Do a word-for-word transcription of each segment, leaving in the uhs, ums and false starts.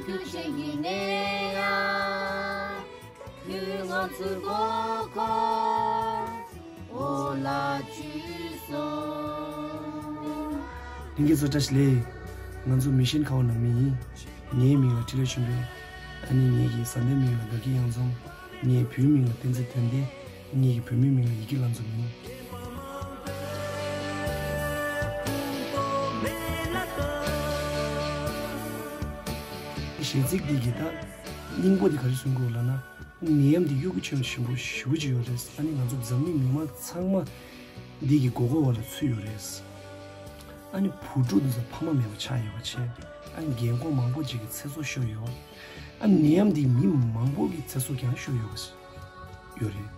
ཁྱོད་ཆེན་གྱི་གནས་ཡ། ཁྱོད་ང་ཚོའི་མགོ་འཁོར་འོ་ལ་བཅུག་སོང་། ལྷན་རྒྱས་ཚོ་བཀྲ་ཤིས་བདེ་ལེགས། ང་ཚོ་མི་ཤན་ཁ་བ་ནང་མི་ཡིན། ངའི་མིང་ལ་ཁྲི་ལོ་ཆེན་པོ། ཨ་ནི་ངེད་ཀྱི་བཟའ་ཟླའི་མིང་ལ་དགའ་སྐྱིད་གཡང་འཛོམས། ངའི་བུའི་མིང་ལ་བསྟན་འཛིན་དོན་ལྡན། ངེད་ཀྱི་བུ་མོའི་མིང་ལ་ཡི་གེ་ལྷ་འཛོམས་ཡིན། གཞས་ཚིག་འདི་གི་ད་སྙིང་པོ་འདི་ག་རེ་གསུང་དགོས་ལབ་ན། ནད་ཡམས་འདི་གཡོ་འགུལ་ཆེན་པོ་ཞེ་པོ་ཅིག་ཡོད་རེད། ཨ་ནི་ང་ཚོ་འཛམ་གླིང་མི་མང་ཚང་མ་འདི་གི་མགོ་སྐོར་བ་ལ་ཚུད་ཡོད་རེད། ཨ་ནི་བུ་ཕྲུག་འདི་ཚོ་ཕ་མ་མེད་པ་ཆགས་ཡོད་པ་བྱས། ཨ་ནི་རྒན་འཁོགས་མང་པོ་ཅིག་གི་ཚེ་སྲོག་ཤོར་ཡོད། ཨ་ནི་ནད་ཡམས་འདིས་མི་མང་པོ་གི་ཚེ་སྲོག་ཀྱང་ཤོར་ཡོད་པ་ཡོད་རེད།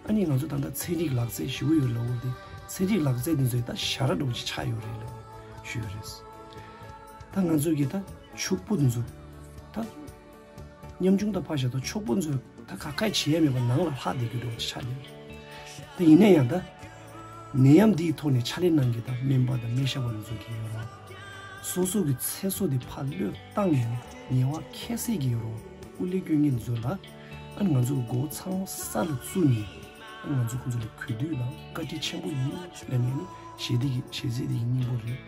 ཨ་ནི་ང་ཚོ་ད་ལྟ་ཚན་རིག་ལག་རྩལ་ཞེ་པོ་ཡོད་ལབ་འོ་དེ། ཚན་རིག་ལག་རྩལ་འདི་ཚོ་ད་ཞ་ར་འདྲ་བོ་ཅིག་ཆགས་ཡོད་རེད་ལབ་ཞུས་ཡོད་རེད། ད་ང་ཚོ་གི་ད་ཕྱུག་པོ་འདི་ཚོ་ད་ཉམ་ཆུང་དང་ཕ་ཤ་དང་ཕྱུག་པོ་ཚོས་ད་ག་ག་བྱེད་ཡ་མེད་པ་ནང་ལ་ལྷག་བསྡད་རྒྱུ་འདྲ་བོ་ཆགས་ཡོད། ད་ཡིན་ན་ཡང་ད་ནད་ཡམས་འདིའི་ཐོག་ནས་ཕྱག་ལས་གནང་མཁན་དང་སྨན་པ་དང་སྨན་ཞབས་པ་ཚོ་གི་ཡོད་རེད། སོ་སོ་གི་ཚེ་སྲོག་དེ་ཕར་བློས་བཏང་ནས་ཉེས་པ་ཁྱད་བསད་ཀྱི་ཡོད་རེད། སྐུ་ལས་སྐྱོན་མཁན་ཚོ་ལ་ཨ་ནི་ང་ཚོ་གི་མགོ་བོ་ཚང་མ་ས་ལ་བཙུགས་ནས། ང་ཚོ་ཁོང་ཚོ་ལ་གུས་འདུད་དང་བཀའ་དྲིན་ཆེན་པོ་ཡིན་ལབ་ནས་ནི་གཞས་འདི་གི་གཞས་ཚིག་འདི་གི་སྙིང་པོ་རེད།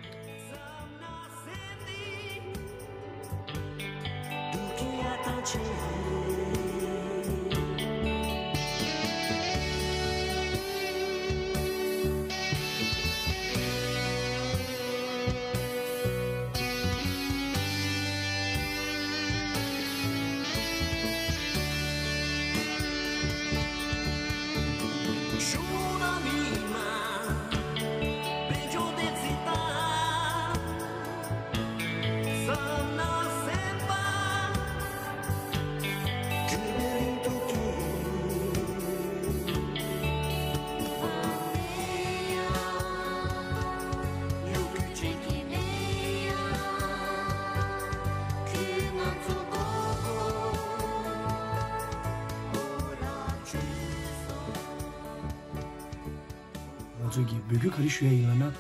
ང་ཚོས་ཀྱི་འབོད་སྐུལ་ག་རེ་ཞུ་ཡ་ཡིན་ལབ་ན།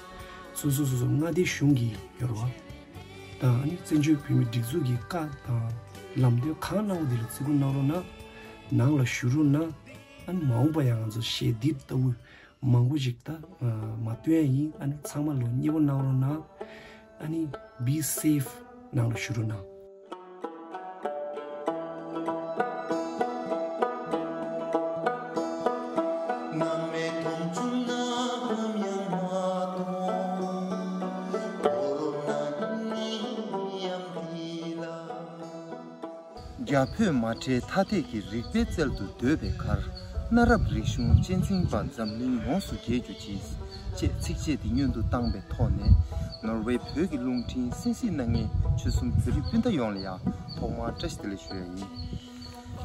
སོ་སོ་སོ་སོ་མངའ་སྡེ་གཞུང་གི་ཡོད་རེད་བ། དང་ཨ་ནི་བཙན་བྱོལ་བོད་མིའི་སྒྲིག་འཛུགས་ཀྱི་བཀའ་དང་ལམ་སྟོན་གང་གནང་བ་དེ་ལ་བརྩི་བཀུར་གནང་རོགས་གནང་། ནང་ལ་བཞུགས་རོགས་གནང་། ཨ་ནི་མ་འོངས་པ་ཡང་ང་ཚོ་གཞས་འདི་ལྟ་བུ་མང་པོ་ཞིག་ད་མ་བཏོན་ཡ་ཡིན། ཨ་ནི་ཚང་མ་ལོ་མཉེས་པོ་གནང་རོགས་གནང་། ཨ་ནི་be safe། ནང་ལ་བཞུགས་རོགས་གནང་། རྒྱ་བོད་མ་བྲལ་ཐ་དད་ཀྱི་རིག་པའི་རྩལ་དུ་འདོད་པའི་ཁར། གནའ་རབས་རིག་གཞུང་གཅེས་འཛིན་པ་འཛམ་གླིང་ཡོངས་སུ་རྒྱས་རྒྱུ་གྱིས། ཅེས་ཚིགས་བཅད་འདི་སྙན་དུ་བཏང་བའི་ཐོག་ནས། ནོར་ཝེ་བོད་ཀྱི་རླུང་འཕྲིན་གསན་གཟིགས་གནང་མཁན་ཆོལ་གསུམ་བོད་རིགས་སྤུན་ཟླ་ཡོངས་ལ་ཡང་ཐོག་མར་བཀྲ་ཤིས་བདེ་ལེགས་ཞུ་ཡ་ཡིན།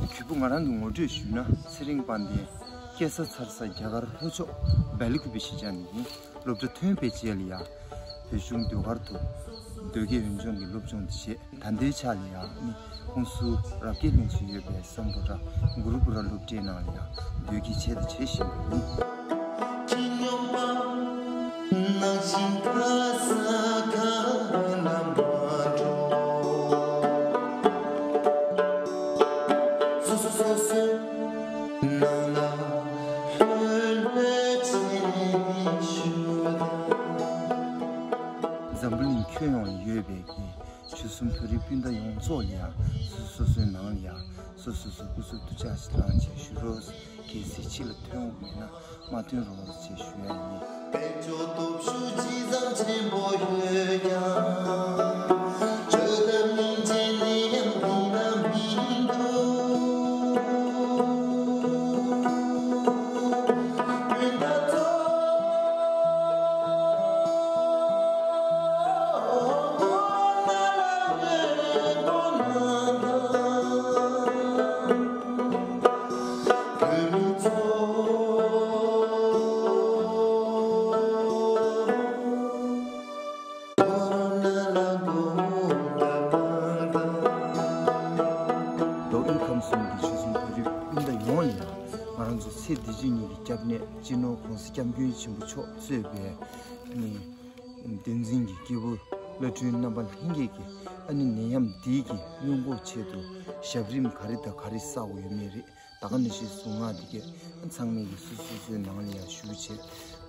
གུས་པ་ང་རང་གི་ངོ་སྤྲོད་ཞུས་ན། ཚེ་རིང་དཔལ་ལྡན། སྐྱེས་ས་འཚར་ས་རྒྱ་གར་ལྷོ་ཕྱོགས་སྦེལ་ཀུ་པེ་གཞིས་ཆགས་ནས་ཡིན། སློབ་གྲྭ་ཐོན་པའི་རྗེས་ལ་ཡང་བོད་གཞུང་ཟློས་གར་དུ་ཟློས་དགེ་འོས་སྦྱོང་གི་སློབ་སྦྱོང་དེ་བྱས། ད་ལྟའི་ཆ་ལ་ཡང་ནི་ཧུན་སུར་རབ་རྒྱས་གླིང་ཞེས་ཡོད་པའི་སམ་བྷོ་ཊ་གུ་རུ་གུ་ར་སློབ་གྲྭའི་ནང་ལ་ཡང་ཟློས་གར་བྱས་དང་བྱེད་བཞིན་པ་ཡིན། འཛམ་བུ་གླིང་ཁྱོན་ཡོངས་ལ་ཡོད་པའི་གི་ཆོལ་གསུམ་བོད་རིགས་སྤུན་ཟླ་ཡོངས་རྫོགས་ལ་ཡང་སོ་སོ་སོའི་ནང་ལ་ཡང་སོ་སོ་སོ་སྐུ་གཟུགས་ཐུགས་ཅག་ཅིག་བླངས་བྱས་བཞུགས་རོགས། གལ་སྲིད་ཕྱི་ལ་ཐོན་འོང་མེད་ན་མ་ཐོན་རོགས་ཞེས་ཞུ་ཡ་ཡིན། མདོ་དབུས་ཁམས་གསུམ་གྱི་ཆོལ་གསུམ་བོད་རིགས་སྤུན་ཟླ་ཡོངས་ལ་ཡང་ང་རང་ཚོའི་ཚེ་འདི་ཕྱི་གཉིས་ཀྱི་སྐྱབས་གནས་སྤྱི་ནོར་༸གོང་ས་༸སྐྱབས་མགོན་ཆེན་པོ་མཆོག་གཙོས་པའི་བསྟན་འཛིན་གྱི་སྐྱེས་བུ་ བླ་སྤྲུལ་རྣམ་པ་ལྷན་རྒྱས་ཀྱིས་ཨ་ནི་ནད་ཡམས་འདི་གི་སྔོན་འགོག་ཆེད་དུ་ཞབས་རིམ་ག་རེ་དང་ག་རེ་བསགས་དགོས་ཡོད་མེད་རེད། ད་ག་ནང་བཞིན་གཟུངས་སྔགས་འདི་གས་ཚང་མས་ཀྱིས་སོ་སོ་སོའི་ནང་ལ་ཡང་ཞུ་བྱས།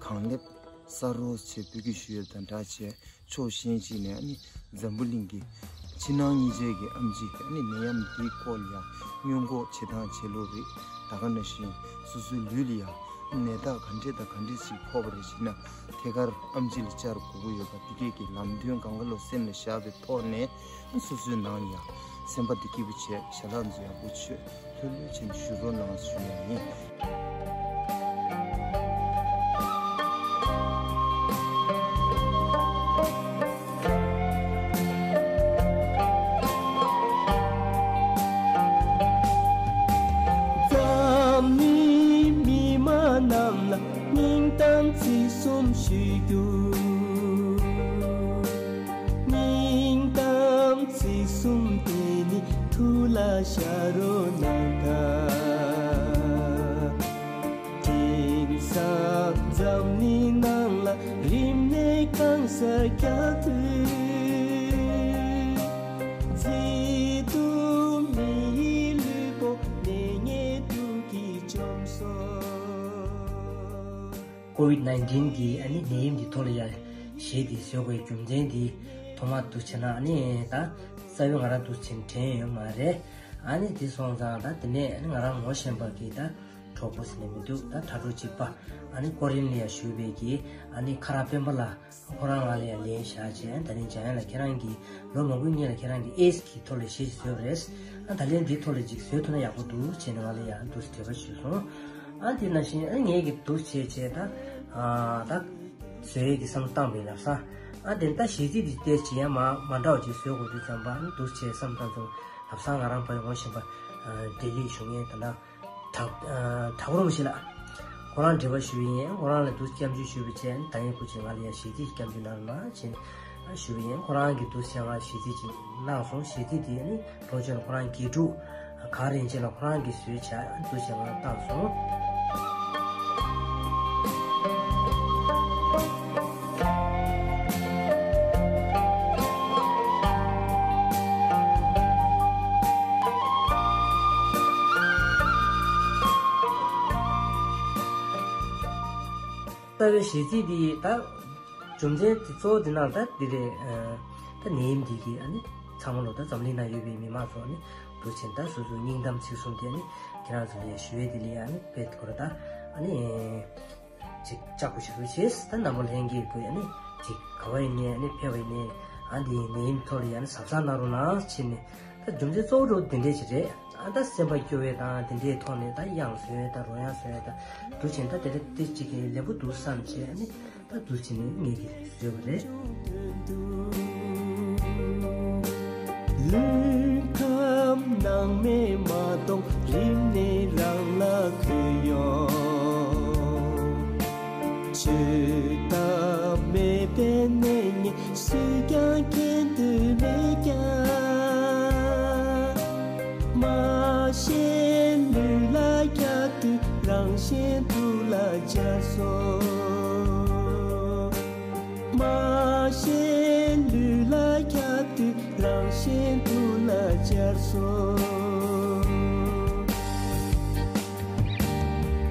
གང་ལེགས་གསར་རོགས་བྱས་བོད་ཀྱི་ཞུ་ཡས་དང་འདྲ་བྱས། ཕྱོགས་གཞན་ཞིག་ནས་ཨ་ནི་འཛམ་བུ་གླིང་གི་ཕྱི་ནང་གཉིས་ཆར་གྱི་ཨེམ་ཆི་ཨ་ནི་ནད་ཡམས་འདིའི་སྐོར་ལ་ཡང་སྔོན་འགོག་བྱེད་སྟངས་བྱེད་ལུགས་རེད། ད་ག་ནང་བཞིན་སོ་སོའི་ལུས་ལ་ཡང་ནད་རྟགས་ག་འདྲས་དང་ག་འདྲས་ཤིག་ཕོག་པ་རེད་ཟེར་ན། ཐད་ཀར་ཨེམ་ཆི་ལ་བཅར་དགོས་ཀྱི་ཡོད་པ་འདི་གས་ཀྱི་ལམ་སྟོན་གང་ག་ལོ་སེམས་ལ་བཞག་པའི་ཐོག་ནས། སོ་སོའི་ནང་ཡང་སེམས་པ་འདི་སྐྱིད་པོ་བྱས། ཞལ་ལག་མཛོད་ཡག་པོ་མཆོད། ལྷོད་ལྷོད་བྱས་ནས་བཞུགས་རོགས་གནང་ཞུ་ཡ་ཡིན། འཛམ་གླིང་མི་མང་རྣམས་ལ་སྙིང་གཏམ་ཚིག་གསུམ་ཞུ་རྒྱུ། སྙིང་གཏམ་ཚིག་གསུམ་དེ་ནི་ཐུགས་ལ་བཞག་རོགས་གནང་དང་། དེང་སང་འཛམ་གླིང་ནང་ལ་རིམས་ནད་གང་སར་ཁྱབ་དུས། མཛེས་སྡུག་མི་ཡི་ལུས་པོ་ནད་ངན་དུག་གིས་བཅོམ་སོང་། ཀོ་ཝིད་ནའིན་ཊིན་གྱི་ཨ་ནི་ནད་ཡམས་ཀྱི་ཐོག་ལ་ཡང་གཞས་འདི་བཟོ་དགོས་རྒྱུ་མཚན་འདི་ཐོག་མར་འདུག་བྱས་ན་ཨ་ནི་ད་རྩ་བའི་ང་རང་འདུག་བྱས་ནས་དྲན་ཡོད་མ་རེད། ཨ་ནི་འདི་སོང་ཙང་ད་དེ་ནས་ཨ་ནི་ང་རང་ངོ་ཤེས་པ་གི་ད་གྲོགས་པོ་ཟེར་ནས་མི་འདུག་ད་དྲ་གྲོགས་གཅིག་པ་ཨ་ནི་ཀོ་རིན་ལ་ཡང་བཞུགས་པའི་གི་ཨ་ནི་ཁ་རག་སྤེན་པ་ལགས། ཁོ་རང་ང་ལ་ཡང་ལན་བཞག་བྱས། ད་ནི་འཇམ་དབྱངས་ལགས་ཁྱེད་རང་གིས་ལོ་མང་པོའི་སྔོན་ལ་ཁྱེད་རང་གིས་ཨེ་ཌི་སི་གི་ཐོག་ལ་གཞས་ཤིག་བཟོས་པ་རེད། ཨ་ད་ལན་འདིའི་ཐོག་ལ་ཅིག་བཟོས་ཐུབ་ན་ཡག་པོ་འདུག་བྱས་ནས་ང་ལ་ཡང་འདུག་སེ་འབྲེལ་བ་ཞུས་སོང་། ཨ་དེ་ནང་བཞིན་ཨ་ངས་ཀྱིས་འདུག་བྱས་བྱས་ད་ཨ་ད་བཟོ་ཡས་ཀྱི་བསམ་བློ་བཏང་པའི་ལབ་ས། ཨ་དེ་ད་གཞས་ཚིག་འདི་བལྟས་བྱས་ཡང་མ་མ་འདྲ་བ་ཅིག་བཟོ་དགོས་དུས་ཙམ་པ་ཨ་འདུག་བྱས་བསམ་བཏང་སོང་། ལབ་ས་ང་རང་ཕ་ཡུལ་ངོ་ཤེས་པ་ལྡི་ལིར་བཞུགས་མཁན་ད་ལྟ། གྲགས་གྲགས་རུམ་ཞིག་ལ། ཁོ་རང་འབྲེལ་བ་ཞུས་པ་ཡིན། ཁོ་རང་ལ་འདུག་སྐྱབས་འཇུག་ཞུས་པ་བྱས་ད་ཡིན་ཁུ་ཆེ་ང་ལ་ཡང་གཞས་ཚིག་སྐྱབས་འཇུག་གནང་རོགས་གནང་བྱས་ཞུས་པ་ཡིན། ཁོ་རང་གིས་འདུག་སེ་ང་གཞས་ཚིག་ཅིག་གནང་སོང་། གཞས་ཚིག་དེ་ནི་ལོ་ཆེན་ཁོ་རང་དགེ་ཕྲུག་ག་རེ་ཡིན་ཅེ་ལ་ཁོ་རང་གིས་བཟོས་བྱས་འདུག་སེ་ང་བཏང་སོང་། རྩ་བའི་གཞས་ཚིག་འདི་ད་རྒྱུ་མཚན་དེ་གཙོ་བོ་འདི་ནང་ད་འདི་རེད། ད་ནད་ཡམས་འདི་གི་ཨ་ནི་ཚང་མ་ལོ་ད་འཛམ་གླིང་ནང་ཡོད་པའི་མི་མང་ཚོ་ནི་འདུག་བྱས་ད་སོ་སོའི་སྙིང་གཏམ་ཚིག་གསུམ་དེ་ནི་ཁྱེད་རང་ཚོ་ལ་ཡང་ཞུ་ཡས་དེ་ལ་ཡང་ནི་དཔེ་ཁོ་ར་ད་ཨ་ནི་ཅིག་ལྕགས་པོ་ཞིག་རུ་བྱས། ད་རྣམ་པ་ལྷན་རྒྱས་ཀྱིས་ཨ་ནི་ཅིག་ག་བ་ཡིན་ནའི་ཨ་ནི་ཕེབས་པ་ཡིན་ནའི་ཨ་འདི་ནད་ཡམས་ཐོག་ལ་ཡང་ནི་གཟབ་གཟབ་གནང་རོགས་གནང་བྱས་ནས། ད་རྒྱུ་མཚན་གཙོ་བོ་འདི་འདྲས་ཅིག་རེད། ཨ་ད་སེམས་པ་སྐྱོ་བའི་དང་དེ་འདྲའི་ཐོག་ནས་ད་གཡང་ཟོས་ད་རོ་གཡང་ཟོས་ད་འདུག་བྱས་ད་དེ་འདྲ་དེ་གཅིག་གི་ལེན་པོ་འདུག་བསམ་བྱས་ནས་ད་འདུག་བྱས་ནས་ངེད་ཀྱིས་བཟོས་པ་རེད། ལུས་ཁམས་ནང་མེད་མ་གཏོང་རིམས་ནད་རང་ལ་འཁོད་ཡོང་། བཅོས་ཐབས་མེད་པའི་ནད་ངན་སུས་ཀྱང་མཁྱེན་དུ་མེད་ཀྱང་། མ་ཤེས་ལུས་ལ་ཁྱབ་དུས་རང་གཞན་དུག་ལ་སྦྱར་སོང་། མ་ཤེས་ལུས་ལ་ཁྱབ་དུས་རང་གཞན་དུག་ལ་སྦྱར་སོང་།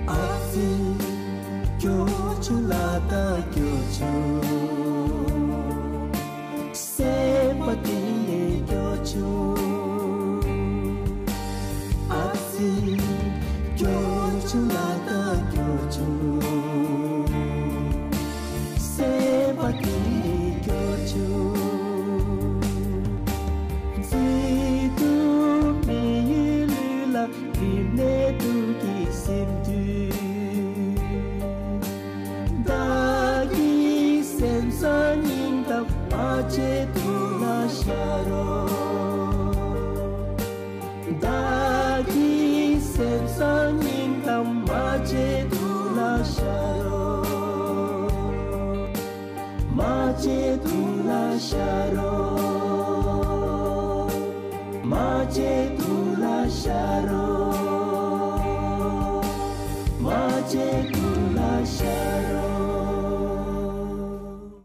ཨ་ཙི། སྐྱོ་བྱུང་ལ་ད་སྐྱོ་བྱུང་། སེམས་པ་དེ་སྐྱོ་བྱུང་། ཨ་ཙི། སྐྱོ་བྱུང་ལ་ད་སྐྱོ་བྱུང་། སེམས་པ་དེ་སྐྱོ་བྱུང་། མཛེས་སྡུག་མི་ཡི་ལུས་ལ་རིམས་ནད་དུག་གིས་ཟིན་དུས། བདག་གི་སེམས་སང་སྙིང་གཏམ་མ་བརྗེད་ཐུགས་ལ་བཞག་རོགས། བདག་གི་སེམས་སང་སྙིང་གཏམ་མ་བརྗེད་ཐུགས་ལ་བཞག་རོགས། མ་བརྗེད་ཐུགས་ལ་བཞག་རོགས། མ་བརྗེད་ཐུགས་ལ་བཞག་རོགས། མ་བརྗེད་ཐུགས་ལ་བཞག་